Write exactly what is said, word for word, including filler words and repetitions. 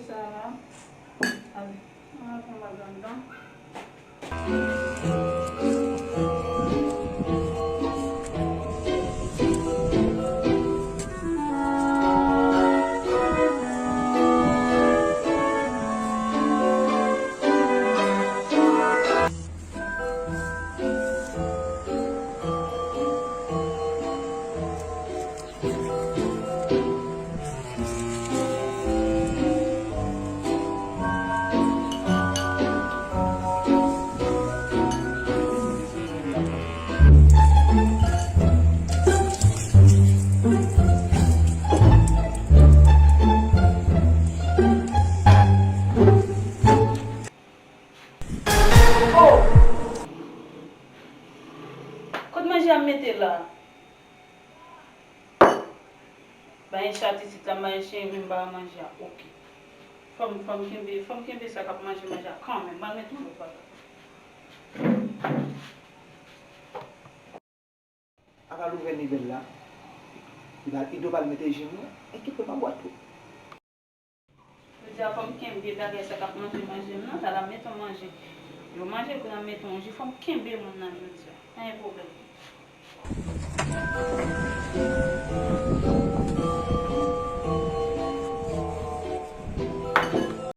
Sa la, ale, ann al pran madanm nan. Oh! Kot manje a m mete la? Ba yon chat isit la, m ba yon chen vin ba manje a. Oke. Fò m, fò m kenbe, fò m kenbe sa k ap manje manje a kanmenm. M al mete yon lòt bagay. Apa l ouvè nivèl la, li ba, li do pa l mete ji m nan, e kite m a bwat ou. Jodi a fò m kenbe bagay sa k ap manje manje m nan, sa l ap mete yon manje. Yo manje, kounye a m mete yon ji, fò m kenbe moun nan jodi a. Pa gen pwoblèm.